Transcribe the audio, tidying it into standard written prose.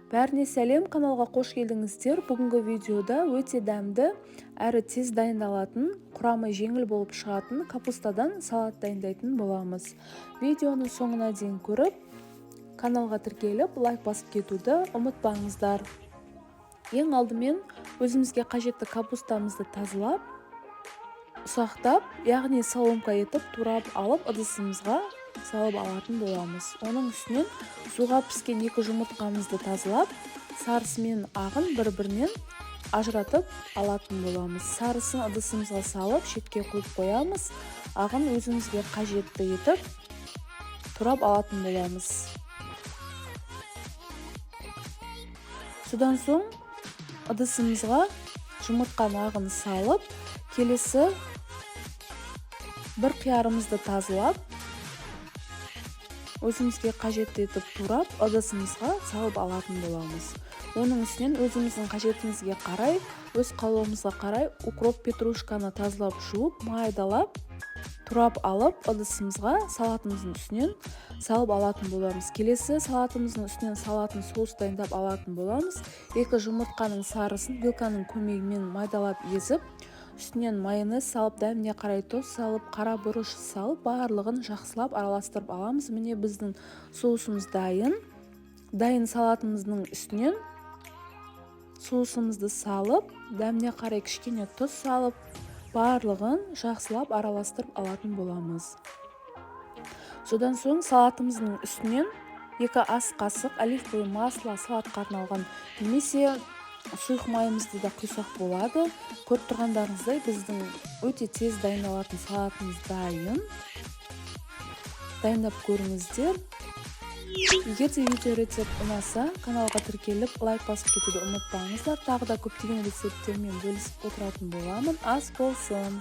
Бәріне сәлем, каналға қош келдіңіздер. Бүгінгі видеода өте дәмді әрі тез дайындалатын, құрамы жеңіл болып шығатын капустадан салат дайындайтын боламыз. Видеоны соңына дейін көріп, каналға тіркеліп, лайк басып кетуді ұмытпаңыздар. Ең алдымен өзімізге қажетті капустамызды тазалап, ұсақтап, яғни соломка етіп турап алып, ыдысымызға салып алатын боламыз. Оның үстінен суға піскен 2 жұмыртқамызды тазалап, сарысы мен ағын бір-бірінен ажыратып алатын боламыз. Сарысын ыдысымызға салып, шетке қойып қоямыз. Ағын өзімізге қажетті етіп турап алатын боламыз. Содан соң ыдысымызға жұмыртқаның ағын салып, келесі бір қиярымызды тазалап, өзімізге қажетті етіп турап, ыдысымызға салып алатын боламыз. Оның үстінен өзіміздің қажетімізге қарай, өз қалауымызға қарай укроп, петрушканы тазалап жуып, майдалап, турап алып, ыдысымызға салатымыздың үстінен салып алатын боламыз. Келесі салатымыздың үстінен салатын соус дайындап алатын боламыз. 2 жұмыртқаның сарысын вилканың көмегімен майдалап езіп, үстінен майонез салып, дәміне қарай тұз салып, қара бұрыш салып, барлығын жақсылап араластырып аламыз. Міне, біздің соусымыз дайын. Дайын салатымыздың үстінен соусымызды салып, дәміне қарай кішкене тұз салып, барлығын жақсылап араластырып алатын боламыз. Содан соң салатымыздың үстінен 2 ас қасық оливковый масло, салатқа арналған, немесе сұйық майымызды да құйсақ болады. Көріп тұрғандарыңыздай, біздің өте тез дайындалатын салатымыз дайын. Дайындап көріңіздер. Егер де видео рецепт ұнаса, каналға тіркеліп, лайк басып кетуді ұмытпаңыздар. Тағы да көптеген рецепттермен бөлісіп отыратын боламын. Ас болсын!